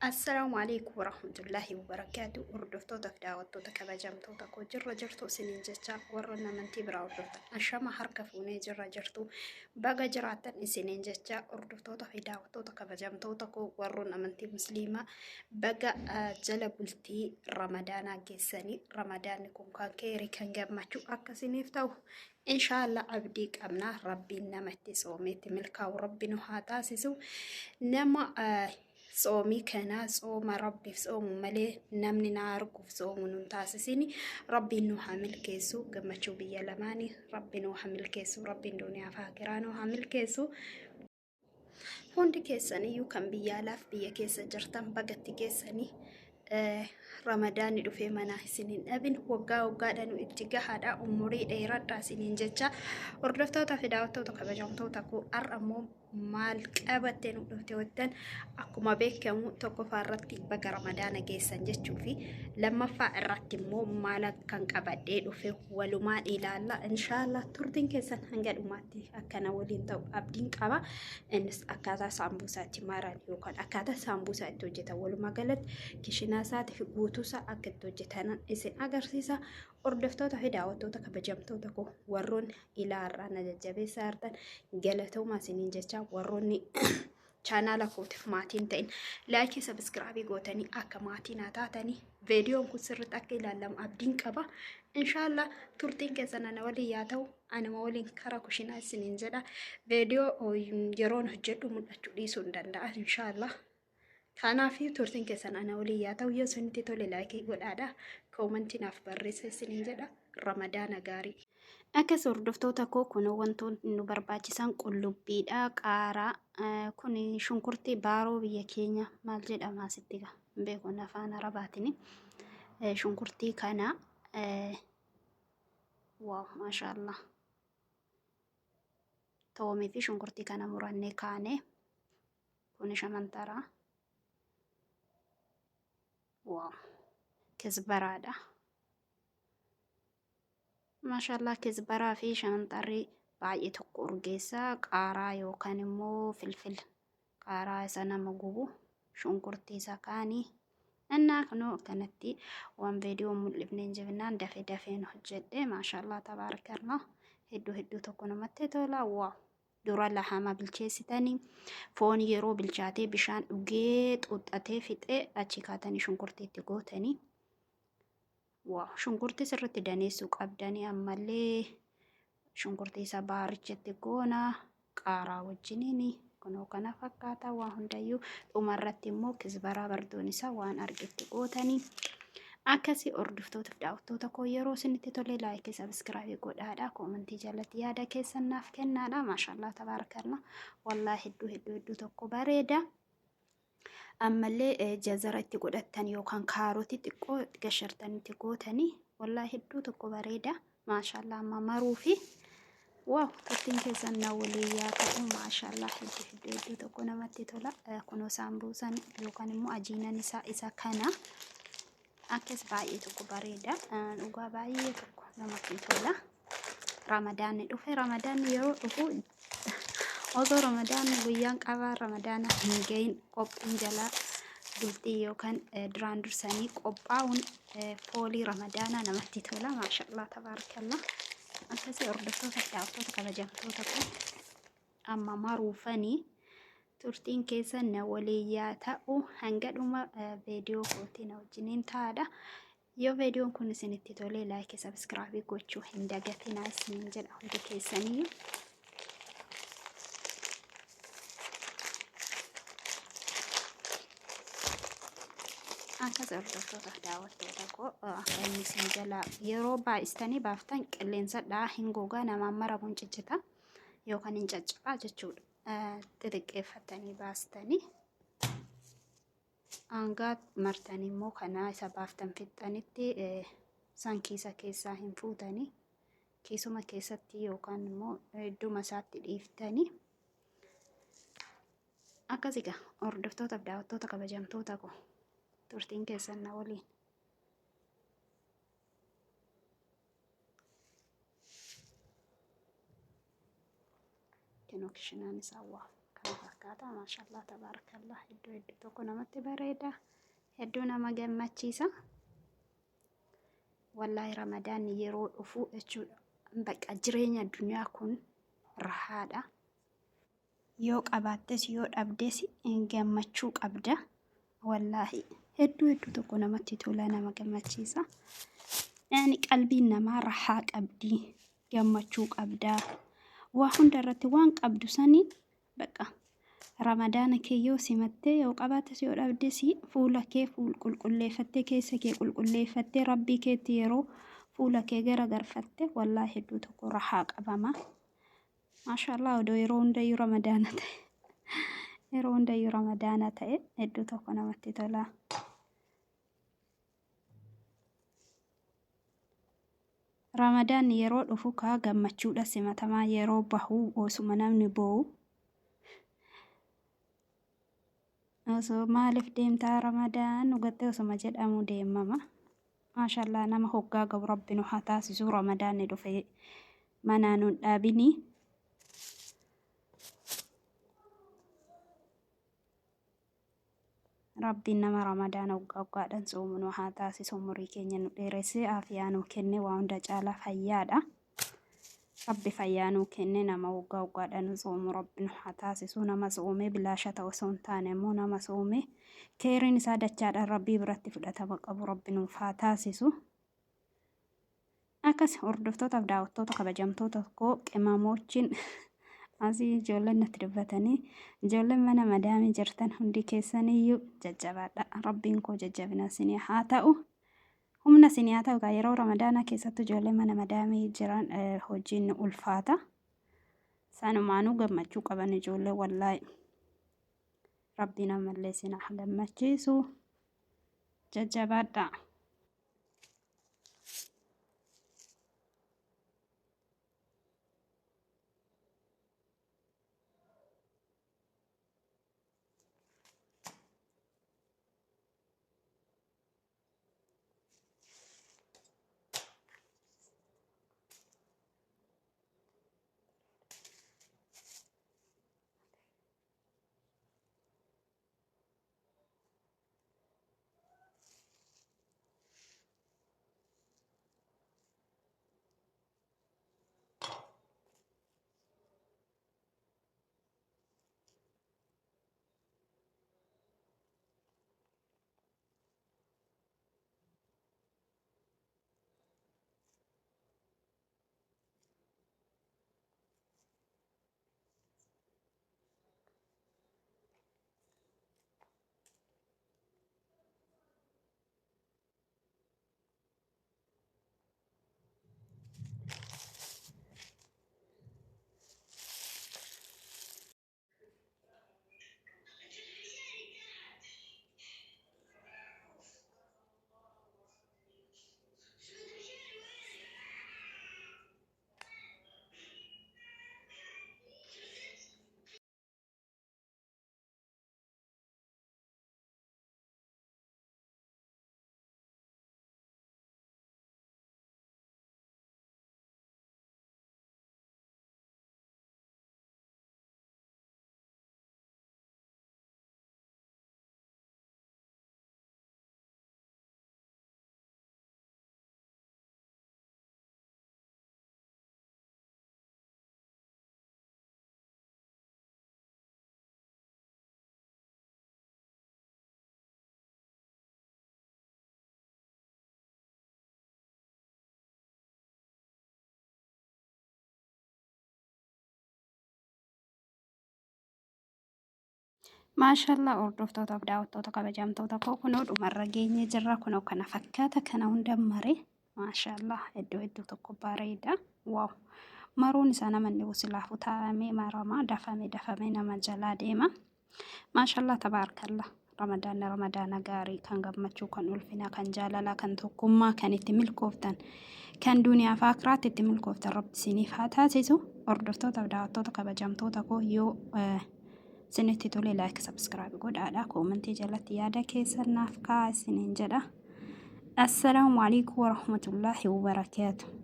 Assalaamu alaikum warahmatullaahi wabarakaatu. Hordoftoota fi daawwattoota kabajamtoota koo, jirra jirtu isiniin jecha. Warroonni amantii biraa hordoftan, ashama harka fuunee, jirra jirtu, baga jiraattan isiniin jecha. Hordoftoota fi daawwattoota kabajamtoota koo, warroonni amantii musliimaa, baga jala bultii ramadaanaa geessanii. Ramadaanni kun kan keerii, kan gammachuu akka isiniif ta'u inshaallah abdii qabna. Rabbiin nama itti soomeetti milkaa'u rabbi nu haa taasisu. Nama tsoomii kana tsooma rabbiif tsoomu malee namni na arguuf tsoomu nun taasisini. Rabbiin nu haa milkeessu. Gammachuu biyya lamaanii rabbi nu haa milkeessu. Rabbiin duniyaa fi akiraa nu haa milkeessu. Hundi keessaniyyuu kan biyya alaaf biyya keessa jirtan bagatti geessanii. Ramadaanni dhufee mana isin hin dhabin, waggaa waggaadhaan nu itti gahaadha, umurii dheeradha isiniin jecha. Hordoftoota fi daawwattoota kabajamtoota koo, har'a immoo maal qabattee nu dhufte jettan, akkuma beekamu tokkoffaa irratti baga ramadaana geessan jechuu fi lammaffaa irratti immoo maal akkan qabadhee dhufe walumaan ilaalla inshaallah. Turtiin keessan hanga dhumaatti akkana waliin ta'u abdiin qaba. Innis akkaataa saambuusaatti maran yookaan akkaataa saambuusaa itti hojjetan, walumaa galatti kishinaa isaatii fi guutuusaa akka itti hojjetan isin agarsiisa. Hordoftoota fi daawwattoota kabajamtoota koo, warroonni ilaarraa na jajjabeessaa jirtan galatoomaa isiniin jecha. Warroonni chaanaala kootiif maatiin ta'in like, subscribe gootanii akka maatii naa taatanii, viidiyoon kun sirriitti akka ilaalamu abdiin qaba. Inshaallah turtiin keessan ana waliin yaa ta'u, anuma waliin kara kushinaa isiniin jedha. Viidiyoo yeroon hojjedhu mul'achuu dhiisuu hin danda'a inshaallah. Kanaaf turtiin keessan ana waliin yaa ta'u. Yoo isinitti tole like godhaadha. Comment naaf barreessa isiniin jedha. Ramadaana gaarii. Akkas hordoftoota koo, kun wantoonni nu barbaachisan qullubbiidha, qaaraa, kun shunkurtii baaroo biyya keenya maal jedhama asitti gaa hin beeku afaan arabaatiin. Shunkurtii kana, wow, maashaallah, toomii fi shunkurtii kana murannee kaane. Kun shamantaraa, wow, kisbaraadha. Maashaallah, kisbaraa fi shamantarri baay'ee tokko urgeessa. Qaaraa yookaan immoo filfil qaaraa isa nama gubu, shunkurtii isa kaanii innaa kunoo akkanatti waan viidiyoo mul'ifne hin jibinaan dafee dafeen hojjedhe. Maashaallah, tabaarakallah, hedduu hedduu tokko namatti tola. Wow, dura lahama bilcheessitanii, foon yeroo bilchaatee bishaan dhugee xuuxxatee fixee achi kaatanii shunkurtii itti gootanii. Wow, shunkurtii sirriitti daneessuu qabdanii. Ammallee shunkurtii isa baarichatti goona qaaraa wajjiniin. Kunoo kana fakkaata waa hundayyuu. Dhumarratti immoo kisbaraa bardoon isaa waan argetti gootanii. Akkasii hordoftootaaf daawwattoota koo, yeroo isinitti tole like, subscribe godhaadha. Comment jalatti yaada keessan naaf kennaadha. Maashaallah, tabaarakallah, wallaahi hedduu hedduu hedduu tokko bareeda. Ammallee jazara itti godhattan yookaan kaarotii xiqqoo gashartan itti gootanii, wallaahi hedduu tokko bareeda. Maashaallah, amma maruu fi wow, turtiin keessan na waliin yaa ta'u. Maashaallah, hedduu hedduu hedduu tokko namatti tola. Kunoo saambuusan yookaan immoo ajiinan isaa isa kana. Akkas baay'ee tokko bareeda. Dhugaa baay'ee tokko namatti tola. Ramadaanni dhufe. Ramadaanni yeroo dhufu, osoo ramadaanni guyyaan qabaa ramadaana hin gahin qophiin jalaa bultii yookaan duraan dursanii qophaa'uun foolii ramadaanaa namatti tola. Maashaallah, tabaarakallah. Akkasii hordoftoota daawwattoota kabajamtoota kun amma maruufanii. Turtiin keessan na waliin yaa ta'u, hanga dhuma viidiyoo kootii na wajjiniin ta'aadha. Yoo viidiyoon kun isinitti tolee like, subscribe gochuu hin dagatinaa isiniin jedha hundi keessaniyyuu. Akkas hordoftoota daawwattoota koo, akka inni isin jalaa yeroo baay'istanii baaftan qilleensa dhaa hin gogaa, namaan maramuun ciccita yookaan hin caccabaa jechuudha. Xixiqqeeffatanii baastanii hangaa martanii immoo kanaa isa baaftan fixxanitti san kiisa keessaa hin fuutanii, kiisuma keessatti yookaan immoo idduma isaatti dhiiftanii. Akkas egaa hordoftootaaf daawwattoota kabajamtoota koo, turtiin keessan na waliin. Kinoo kishinaan isaa waa Kana fakkaata. Maashaallah tabaarakallah. Iddoo hedduu tokko namatti bareeda. Hedduu nama gammachiisa. Wallaahi Ramadaanni yeroo dhufu jechuudha. Bakka jireenya addunyaa kun rahaadha. Yoo qabaattes yoo dhabdes gammachuu qabda. Wallaahi hedduu hedduu tokko namatti tola, nama gammachiisa. Yaani qalbiin namaa rahaa qabdi, gammachuu qabda. Waa hunda irratti waan qabdu sanii bakka Ramadaana kee yoo simattee, yoo qabaattes yoo dhabdes, fuula kee fuul qulqulleeffattee, keessa kee qulqulleeffattee, rabbii keetti yeroo fuula kee gara garfatte, wallaahi hedduu tokko rahaa qabama. Maashaallah, odoo yeroo hundayyuu Ramadaana ta'e, yeroo hundayyuu Ramadaana ta'e, hedduu tokko namatti tola. Ramadaanni yeroo dhufu kaa gammachuudha simatamaa, yeroo bahu osuma namni boo'u. Osoo maaliif deemtaa Ramadaan dhugattee osuma jedhamu deemama. Maashaallah, nama hoggaa gabu rabbi nu haa taasisu. Ramadaanni dhufe manaa nun dhaabini. Rabbiin nama Ramadaana hoggaa hoggaadhaan soomu nu haa taasisu. Umurii keenya nu dheeressee aafiyaa nu kenne, waa hunda caalaa fayyaadha. Rabbi fayyaa nuu kenne, nama hoggaa hoggaadhaan nu soomu rabbi nu haa taasisu. Nama soomee bilaasha ta'u osoo hin taane immoo nama soomee keeriin isaa dachaadhaan rabbii biratti fudhatama qabu rabbi nuuf haa taasisu. Akkas hordoftootaaf daawwattoota kabajamtoota koo qimamoochiin, asii ijoolleen natti dubbatanii, ijoolleen mana madaamii jirtan hundi keessaniyyuu jajjabaadha. Rabbiin koo jajjabina isinii haa ta'u. Humna isinii haa ta'u. Egaa yeroo Ramadaanaa keessattuu ijoollee mana madaamii jiran hojiin ni ulfaata. Sanumaanuu gammachuu qaban ijoollee wallaahi. Rabbiin ammallee isin haa gammachiisu. Jajjabaadha. Maashaallah, hordoftootaaf daawwattoota kabajamtoota koo, kunoo dhumarra geenyee jirra. Kunoo kana fakkaata, kana hunda mare. Maashaallah, iddoo hedduu tokko bareeda. Wow, maruun isaa nama inni silaafu taa'amee maramaa, dafame dafame nama jalaa deema. Maashaallah tabaarkallah. Ramadaanni ramadaana gaarii, kan gammachuu, kan ulfinaa, kan jaalalaa, kan tokkummaa, kan itti milkooftan, kan duniyaa fi akiraatti itti milkooftan rabbi isiniif haa taasisu. Hordoftootaaf daawwattoota kabajamtoota koo, yoo isinitti tole like, subscribe godhaadha. Koomentii jalatti yaada keessan naaf kaa'aa isiniin jedha. Assalaamu alaikum warahmatullaahi wabarakaatu.